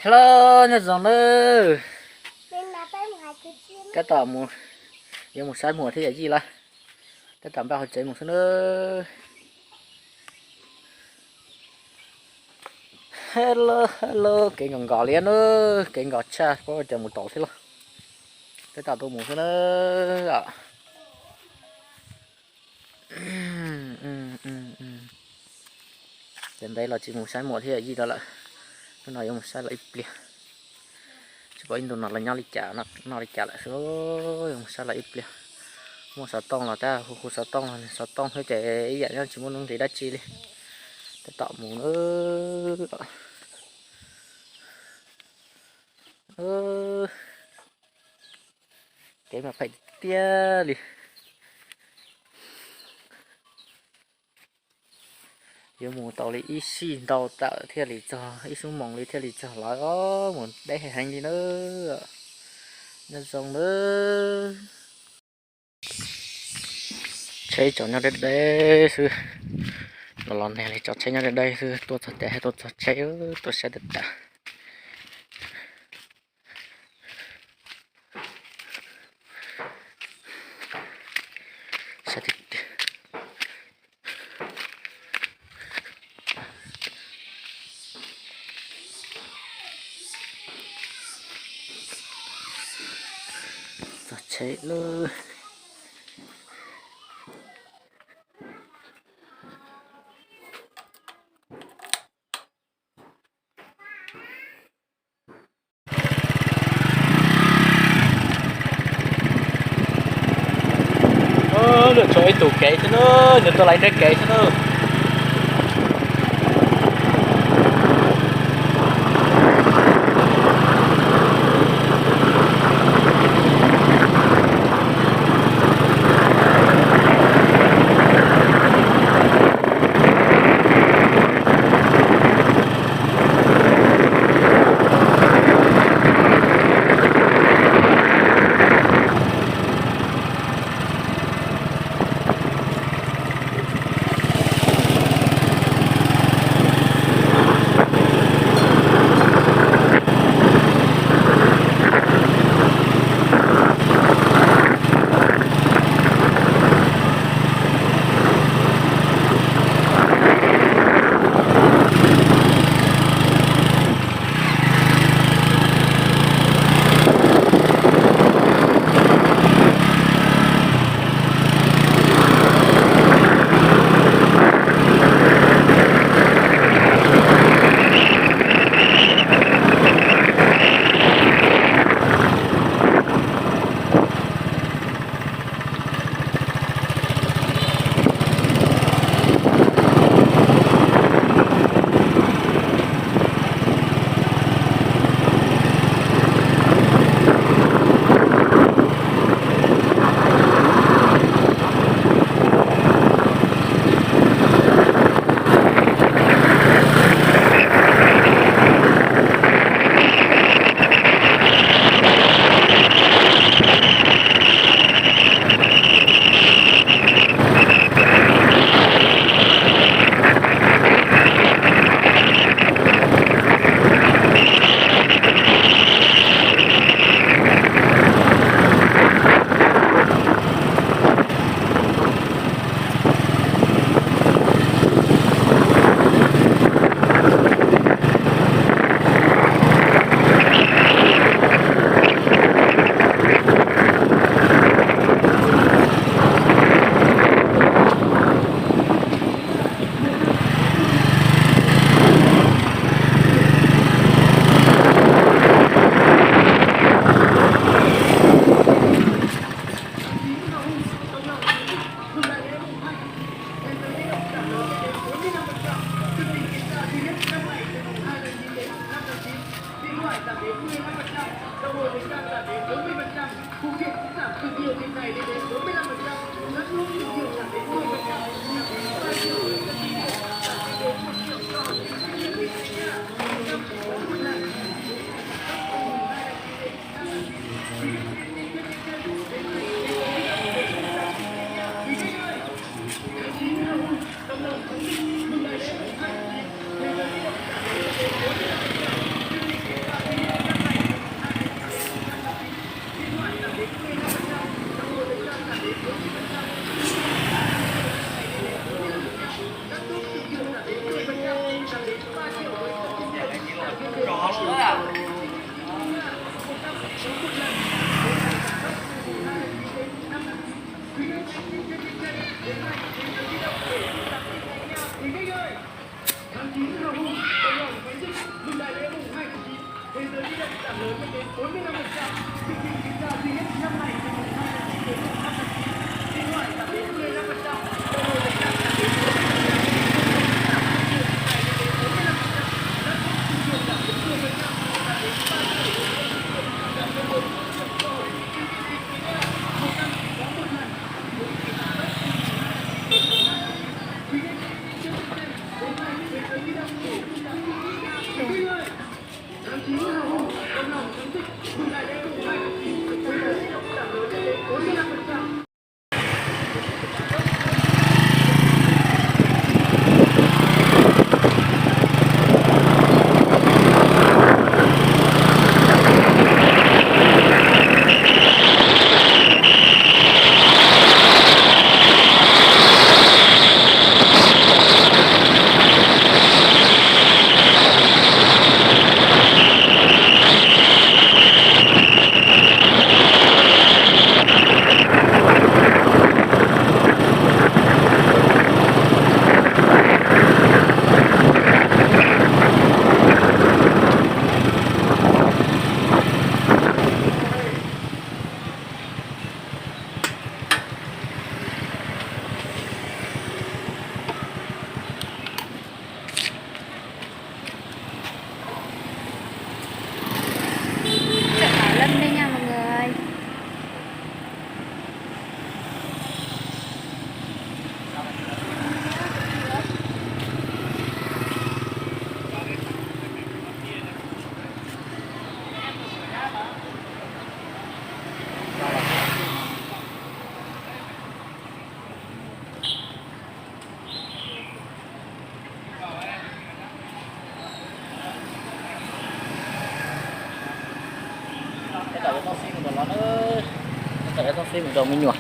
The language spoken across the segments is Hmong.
Hello, nyob zoo nawb. Tab tom mus, yuav mus saib muam thiab yawm yij lawm. Tab tom npaj hauv tsev mus xwb nawb. Hello, hello, kev nkos nkos li nawb, kev nkos tshaj, puas cov mus tau thiab los. Tab tom tuaj mus xwb nawb. Ces ntev los tsis mus saib muam thiab yij rau lawm. Hnub no yuav mus saib lawv ib pliag. Tsis paub ib ntus no lawv nyob li cas, noj li cas lawm xwb. Yuav mus saib lawv ib pliag. Muaj xov tooj los tab hu hu xov tooj los xov tooj xwb ces ib yam nyob tsis muaj nuj nqis dab tsi li. Tab tom mus nawb. Kev mas phem tiag li. Yuav mus tau li ib sij ntau tawm thiaj li txog, ib xuab moos li thiaj li txog lawv os, mus deb heev li nawb. Nyob zoo nawb. Tsheb tseem nyob deb deb xwb. Los los nag li tso tsheb nyob deb deb xwb, tuaj txog ces tuaj txog tsheb, tuaj saib tas tas. Txog tsheb lawm. Nws tshuav ib tug kev xwb na, nws tuaj lawm nrab kev xwb na. Tháng chín Hào Hùng, đồng lòng với dịch, lùi lại lễ mùng hai tháng chín, thế giới ghi nhận giảm lớn lên đến bốn mươi lăm phần trăm. Chương trình diễn ra duy nhất năm nay, từ mùng hai tháng chín đến mùng năm tháng chín, điện thoại giảm đến mười lăm phần trăm, đồng hồ điện thoại giảm đến bốn mươi lăm phần trăm, laptop, điện thoại lên đến bốn mươi lăm phần trăm, laptop, tiền điện giảm đến mười phần trăm, giảm đến ba triệu, tiền điện giảm đến một triệu, cho hội nghị chương trình dịch, một năm chỉ có một lần. Chợ Bảo Lâm đây nha mọi người. Tab tom yuav toj xib mus rau lawv na. Tab tom yuav toj xib mus rau me nyuam.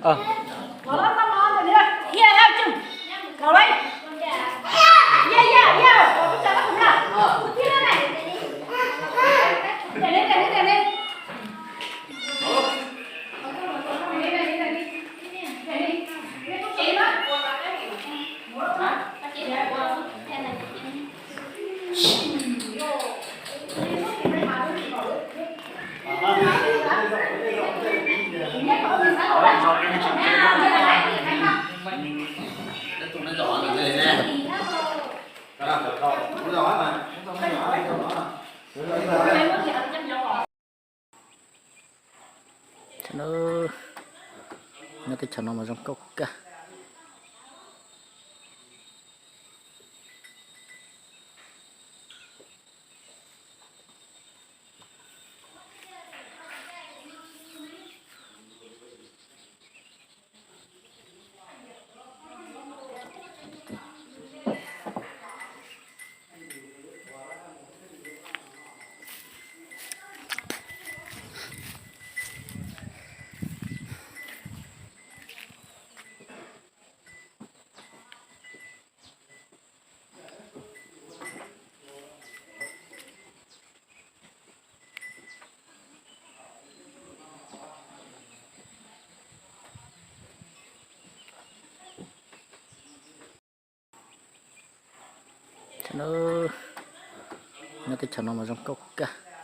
Nyob teb chaws no mas zoo nkauj kawg. Nyob teb chaws no mas zoo nkauj kawg.